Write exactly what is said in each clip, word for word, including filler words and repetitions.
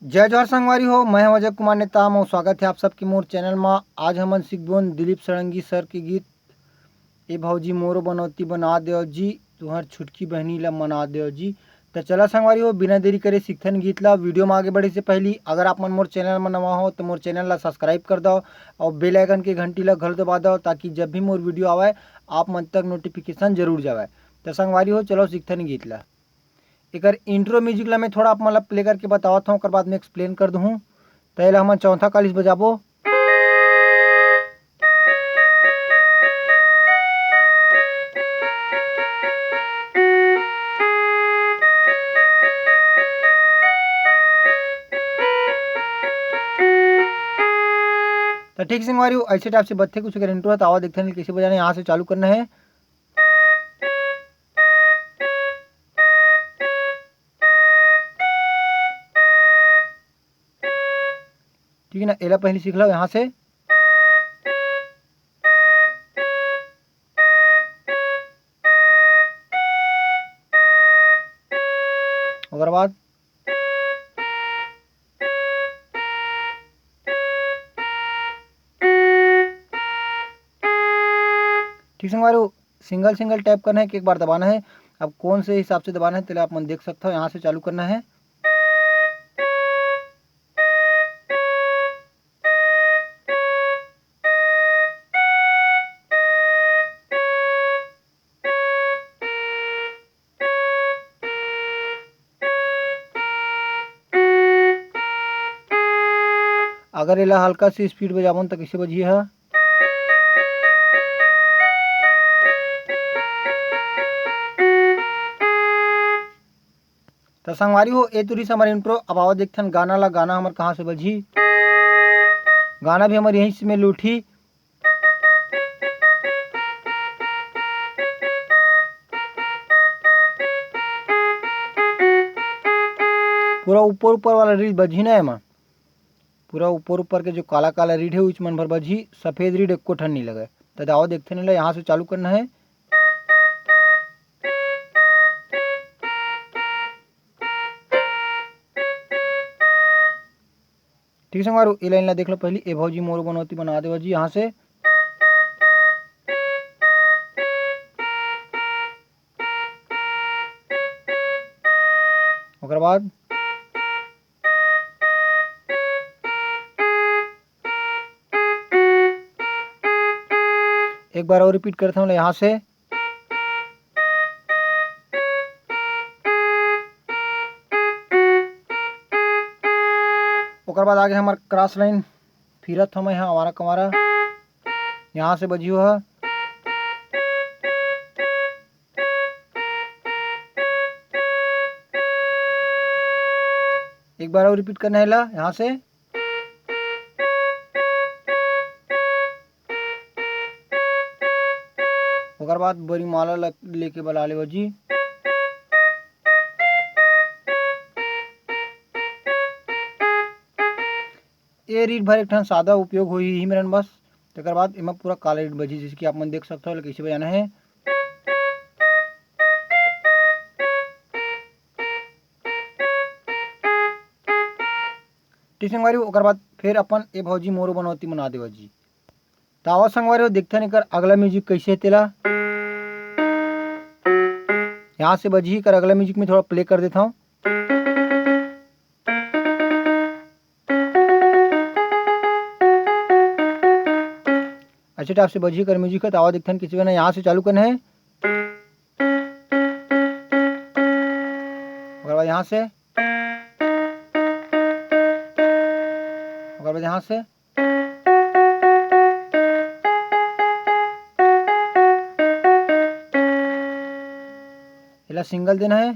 जय जोहार संगवारी हो, मैं हूं अजय कुमार नेताम अउ स्वागत हे आप सबके मोर चैनल मा। आज हमन सिखबोन दिलीप षडंगी सर के गीत, ए भौजी मोरो बनौती बना देव जी, तुंहर छुटकी बहिनी ला मना देव जी। त चला संगवारी हो, बिना देरी करे सिखथन गीत ला। वीडियो मा आगे बढ़े से पहिली अगर आप मन मोर चैनल मा नवा हो त मोर चैनल ला subscribe कर दव अउ bell icon के घंटी ला घलो दबा दव, ताकि जब भी मोर वीडियो आवय आप मन तक notification जरूर जावय। त संगवारी हो, चलो सिखथन गीत ला। एकर intro music ला मैं थोड़ा आप मन ला play करके बतावत हूँ, ओकर बाद में explain कर दूँ। त एला हमन चौथा कालिस बजाबो। त ठीक संगवारी हो, ऐसे type से बजथे कुछ एकर intro है। त आवा देखथन कइसे बजाना है, यहाँ से चालू करना है। ठीक है ना, एला पहले सीख लो यहाँ से। ओकर बाद ठीक संगवारी हो, single single type करना है कि एक बार दबाना है। अब कौन से हिसाब से दबाना है, तेला आप मन देख सकते हो। यहाँ से चालू करना है। अगर एला हल्का से speed बजाबोन त कइसे बजही ह? त संगवारी हो, ए तुरी से हमर intro। अब आवा देखथन गाना ला, गाना हमर कहाँ से बजही। गाना भी हमर यहीं से में लूटही। पूरा ऊपर ऊपर वाला रीड बजही ना एमा, पूरा ऊपर ऊपर के जो काला काला रीड है उच मन भर बजही, सफेद रीड एको ठन नहीं लगे। त दावा देखते नहीं ला, यहाँ से चालू करना है। ठीक संगवारी हो, ए लाइन ला देख लो पहली, ए भौजी मोरो बनौती बना देवा जी, यहाँ से। ओकर बाद एक बार और repeat करता हूँ यहाँ से। ओकर बाद आगे हमर cross line फिरत हवय, हाँ, आवारा कंवारा, यहाँ से बजियो ह। एक बार और repeat करना है ला, यहाँ से। ओकर बाद बरीमाला ल-, लेके बला लेवा जी। ए रीड भर एक ठन सादा उपयोग होही ही मेरन बस। तेकर बाद एमा पूरा काला रीड बजी, जैसे कि आप मन देख सकते हो, कइसे बजाना है। ठीक संगवारी, ओकर बाद फिर अपन ए भौजी मोरो बनौती मना देवा जी। त आवा संगवारी हो, देखथन एकर अगला music कइसे हे तेला। यहाँ से बजही कर अगला music में थोड़ा play कर देता हूँ। अच्छे type से बजही कर music है, त आवा देखथन कइसे बना। यहाँ से चालू करना है। ओकर बाद यहाँ से, ओकर बाद यहाँ से। एला single देना है।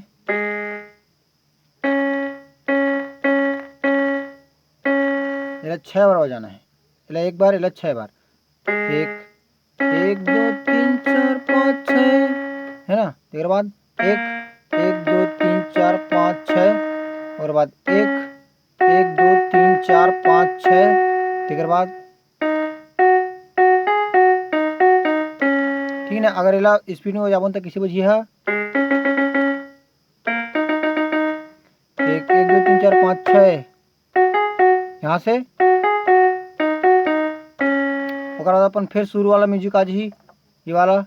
एला छह बार बजाना है। एला एक बार, एला छह बार। एक, एक, दो, तीन, चार, पाँच, छह, है ना? तेकर बाद एक, एक, दो, तीन, चार, पाँच, छह, और बाद एक, एक, दो, तीन, चार, पाँच, छह, तेकर बाद ठीक है ना? अगर एला speed में बजाबो न, त कइसे बजही हा? एक, एक, दो, तीन, चार, पाँच, छः। यहाँ से। ओकर बाद अपन फिर शुरू वाला म्यूजिक आ जाही, ये वाला।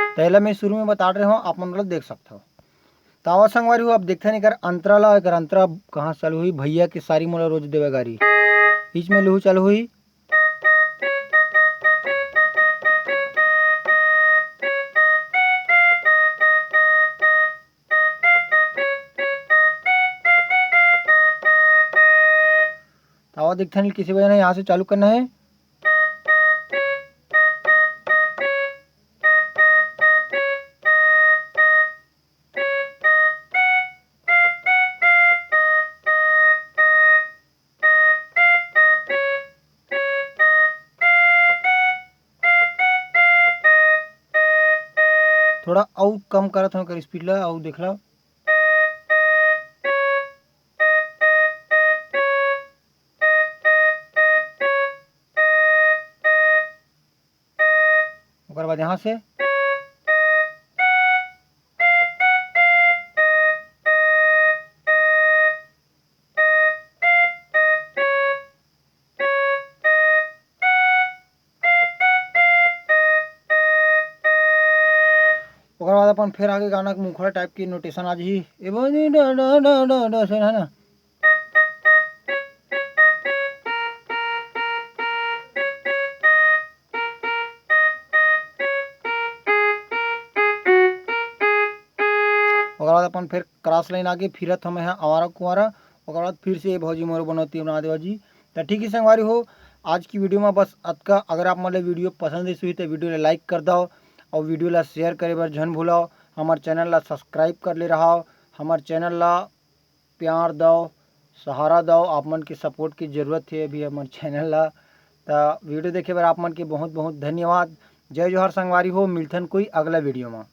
त एला मैं शुरू में बता रहे हूँ, आप मन लोग देख सकते हो। तावा संगवारी हो, अब देखते हैं एकर अंतरा ला, एकर अंतरा कहाँ से चालू हुई, भैया के सारी मोला रोज देवे गारी, बीच में लुहू चालू हुई। तावा देखते हैं किसी वजह नहीं, यहाँ से चालू करना है। थोड़ा अउ कम करत हूँ एकर स्पीड ला, अउ देख ला। ओकर बाद यहाँ से। ओकर बाद अपन फिर आगे गाना के मुखड़ा टाइप के नोटेशन आ जाही, ए बनी डा डा डा डा डा से, है ना। ओकर बाद अपन फिर क्रॉस लाइन आगे फिरत हमें हैं आवारा कुंवारा। ओकर बाद फिर से ये भौजी मोर बनौती बना देवा जी। तो ठीक है संगवारी हो, आज की वीडियो में बस अतका। अगर आप मन ला वीडियो पसंद आइस होही तो वीडियो ला लाइक कर दव और वीडियो ला शेयर करे बर झन भूलव। हमार चैनल ला सब्सक्राइब कर ले रहव, हमार चैनल ला प्यार दव, सहारा दव। आप मन के सपोर्ट की जरूरत है अभी हमार चैनल ला। तो वीडियो देखे बर आप मन के बहुत बहुत धन्यवाद। जय जोहार संगवारी हो, मिलथन कोई अगला वीडियो में।